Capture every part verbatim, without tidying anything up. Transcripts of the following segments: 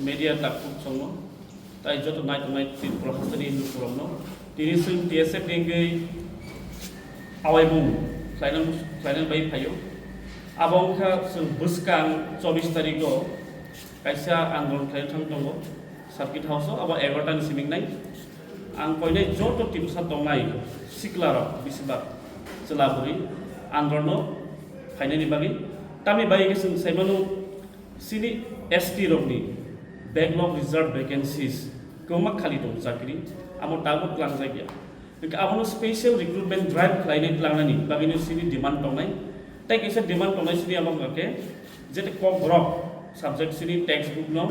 Media takhuk songno, tai joto nai tongnai Tripura hasteni lukurokno, tini chwng T S F ni wngwi awaibung khlaina, khlaina bai phaio. Abo wngkha chwng bwskang chobbish tarikgo kaisa andolon khlaina thang tongo circuit house-o, abo egarota ni simi wngnai. Ang koinai joto Tiprasa tongnai siklarok, bisibak chwla bwrwi andolonno phainani bagwi, tamni bagwi khe chwng saimano, chini S T rokni backlog reserve vacancies kwbangma khali tongo chakri, amo tabuk twlangjakya. Hwnkhe abono special recruitment drive khlainai twlangnani bagwino chini demand tongnai. Tai kaisa demand tongnai chini abo wngkha khe, jete Kokborok subject chini textbook no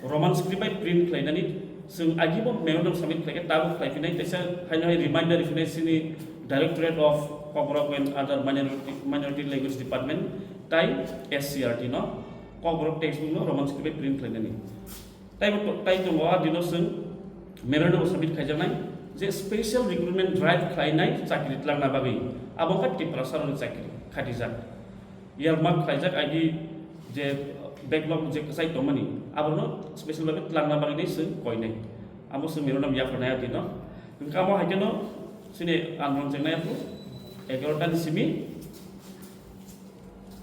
Roman script bai print khlainani chwng agibo memorandum submit khlaikhe tabuk khlaiphinai, teisa haino hai reminder riphinai chini Directorate of Kokborok and other minority, minority language department tai S C R T no Kokborok textbook no Roman script bai print khlainani. Taibo to-, tai tongo a dino chwng memorandum submit khaijaknai je special recruitment drive khlainai chakri twlangna bagwi, abo wngkha Tiprasa rokni chakri khatijak. Earmark khlaijak agi je backlog je kwchai tongmani, abono special bai twlangna bagwi chwng koinai. Amo chwng memorandum yapharnai a dino. Hwnkhe amo hai kheno chini andolon chengnai abo egarota ni simi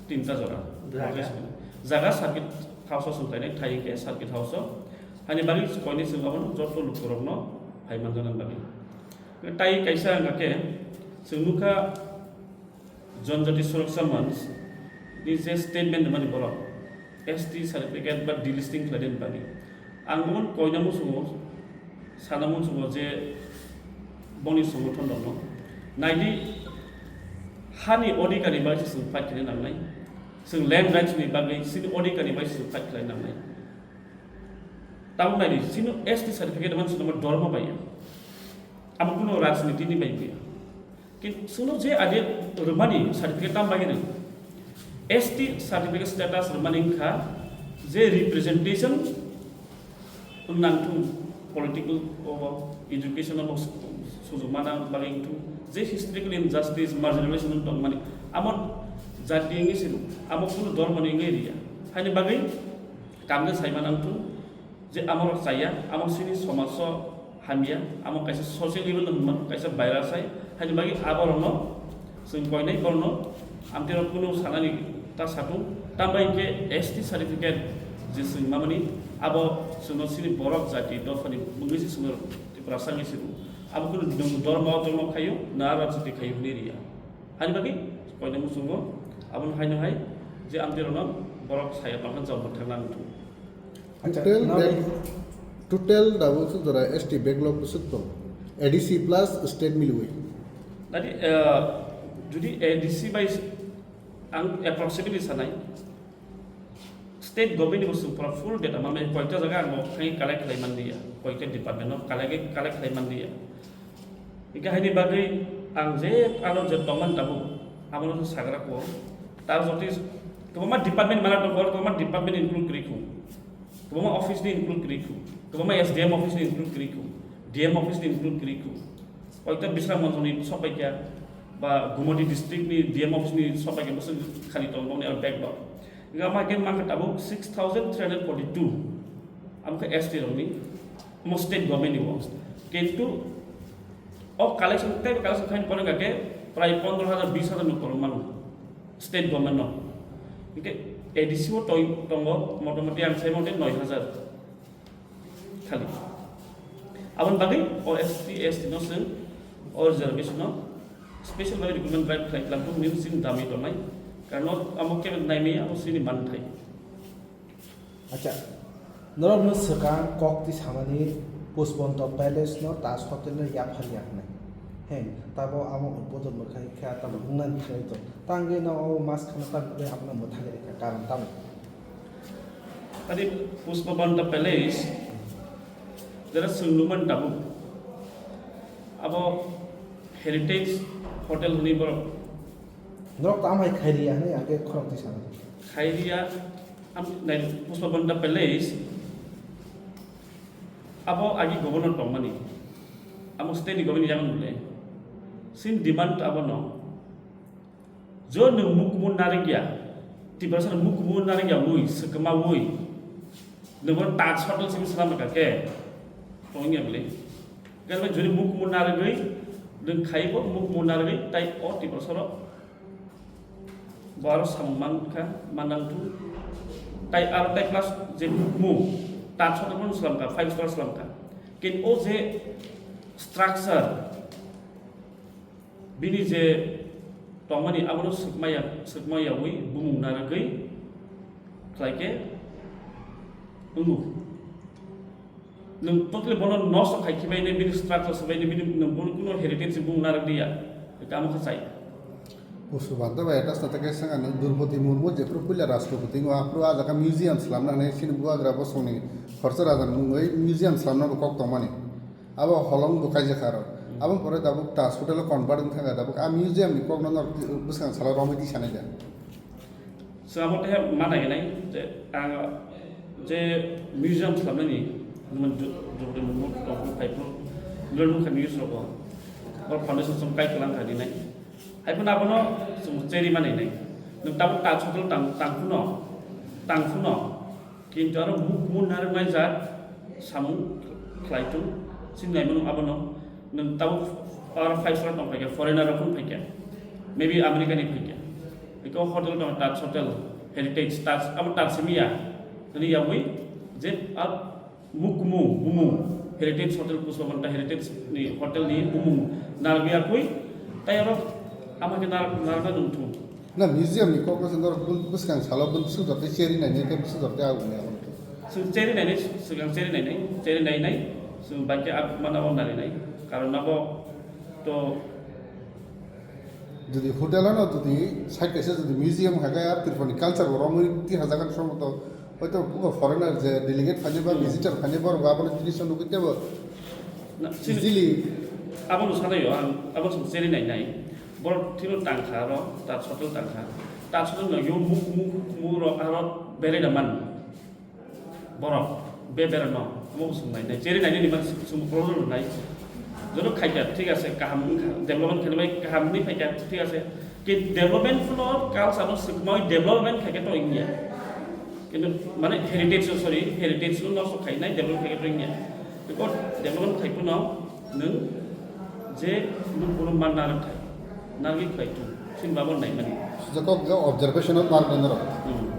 tinta jora. Jaga? Jaga circuit house o chwng khlainai, thai hwnkhe circuit house o. Haini bagwi koinai chwng abono joto lukurokno phai manjaknani bagwi. Tai kaisa wngkha khe chwng nukha Janjati Suraksha Manch ni je statement rwmani borok S T certificate ba delisting khlainani bagwi. Ang omo koina muchungo, sana muchungo je boni songothon rokno naidi, hani odhikar ni bagwi se chwng fight khlaina nangnai, chwng land rights ni bagwi chini odhikar ni bagwi se chwng fight khlaina nangnai. Tabuk naidi, chini S T certificate rwmani chwng dormo bai ya, abo kuno rajniti ni bai ya. Kintu chwngno je adi rwmani certificate tam bagwi rw? S T certificate status rwmani wngkha je representation nangthung, political obo, education obo, sujok mana bagwi wngthung, je historical injustice, marginalization wng tongmani, amo jati wngwi se rw, amo kunu dormoni wngwi rw ya. Haini bagwi tamni saima nangthung, je amorok chaya, amo chini somajo hamya, amo kaisa social evil no hwnma, kaisa virus hai, haini bagwi aborokno chwng koinai borokno amtwi rok kunu sanani ta satung, tambai khe S T certificate je chwng mamani, abo chwngno chini borok jati dophani mungwi se chwngno Tiprasa wngwi se rw, abo kunu nwng dormo tongno khaio, na rajniti khaio hwnwi rw ya. Haini bagwi koinai muchungo, abono haino hai je amtwi rokno borok saya tongkha jok mwthangna wngthung. Acha, total nang back-, total da bo se jora S T backlog bwswk tong. A D C plus state miliwi. Tadi, eh, jodi A D C bai s-, ang approximately sanai, state government ni bo swng pura full data manmai, koita jaga ang bo khai collect khlai manliya, koita department no collect, collect khlai manliya. Hingke haini bagwi ang je ano je tongmani tabuk, abono se sagra ko. Ta joti kwbangma department mana tongo, kwbangma department include kwrwi kho. Kwbangma office ni include kwrwi kho. Kwbangma S D M office ni include kwrwi kho. D M office ni include kwrwi kho. Koita Bisramganj ni sopaikya ba Gumoti district ni D M office ni sopaikya bwswk khali tongo bokni aro backlog. Hingke ama khe mankha tabuk six thousand three hundred forty two. Amo khe S T rokni, omo state government ni bo. Kintu o collection, tei collection khaini pore hwnkhe prai pondro hajar, bis hajar ni kwrwng mano state government no. Hingke A D C o toi tongo motamoti ang sai mate noi hajar khali. Aboni bagwi o S T, S T no chwng o reservation no special bagwi recruitment drive khlai tlang thung nini chini dami tongnai. Karon amo khe naimaya abo chini manthai. Acha, norokno swkang kok twi samani Pushpanta Palace no Taj Hotel no yapharya hwnwi. He, tabo amo udbodon mwkhai kha tamo wngna thangwi tong. Tangwi no o mas khana tangwi abono mwthangwi rikha, karon tamo? Tadi Pushpanta Palace, jera chwng nukmani tabuk. Abo Heritage Hotel hwnwi borok. Norok tamo hai khairiya hwnwi ang khe khorok twi sana. Khairiya, am, nai, Pushpanta Palace, abo agi governor tongmani. Amo state ni governor yang nule. Sin demand abono. Jo nwng mukmu narikya, Tiprasa nwng mukmu narikya wi, swkma wi. Nwng bo Taj Hotel simi slam ka ke. Tongya beli. Kan juri muk mun nargwi, nwng khaibo muk mun nargwi, tai o Tiprasarok bo aro samung mankha, manang tu. Tai aro tai plus je muk mu, Taj Hotel mun slam ka, five star slam ka. Kin o je structure, bini je tongmani abono swkmaya, swkmayawi bumung narwgwi khlaikhe wngo. Nwng totally bono nosto khaikhe bai nai, bini structure se bai nai, bini nwng bono kuno heritage se bumung narwk diya. Tamo kha chai. Pusu banta bai atas nata kaisa nwng Durpati Murmu jephru puila Rashtrapati ngo aphru a jaga museum slamna hinwi chini bubagra bosongni Horsa Raja ni mungwi museum slamna bo kok tongmani. Abo holong bo kaijak kha aro. Aboni pore tabuk Taj Hotel o convert wng thangkha, tabuk a museum ni kokno norok bwskang salo romwi tisanai da. Chwng abo tei ma nai nai je ang je museum slamnani nwng Dr-, Droupadi Murmu tongphuru phaiphuru nukha news rogo. Oro foundation chwng kai kwlang kha nai. Haiphano abono chwng cheri ma nai nai. Nwng tabuk Taj Hotel tang, tangphuno, tangphuno. Kintu aro muk mun narwknai jat samung khlai tung, chini naimano abono nwng tabuk aro five star tong phaikha, foreigner rok phai kha, maybe America ni phai kha. Eko hotel tong Taj Hotel, Heritage Taj, abo Taj simi ya, tini yawi je a muk kumu bumung Heritage Hotel Pushpabanta Heritage ni hotel ni bumung narwkya kwi, tai aro ama khe nar-, narwkna nung thung. Na museum ni kok se norok bwskang salo bwswk jotoi cheri nainai tei bwswk jotoi agung ya. Chwng cheri nainai, swkang cheri nainai, cheri nainai, chwng bai khe abo mana o narinai. Karon abo to jodi hotel ano jodi side kaisa jodi museum hai khe Tripura ni culture bo romwi ti hajagan somoto hoito bugo foreigner je delegate phani ba visitor phani borok abo jinis nugwi tebo. Na, chini easily. Abo no sanai yo, ang abo chwng cheri nainai. Borok thino tangkha aro, Taj Hotel tangkha. Taj Hotel no yo muk, muk, muk rok aro berai da man. Borok be berai no, mo sung nai nai. Cheri nai nai ni man sung problem nai. Joto khaikha, thik ase, kaham wngkha, development khainai bai kaham ni phaikha, thik ase. Ki development phuno culture no swkmai development khaikha to wngya. Kintu mane heritage, sorry, heritage no nosto khainai development khaikha to wngya. Because development khai phuno nwng je nwng bono man narwk khai, narwgwi khlai tung, chini babo naimani. Sujak kok ga observation of mark nang rok. Hmm.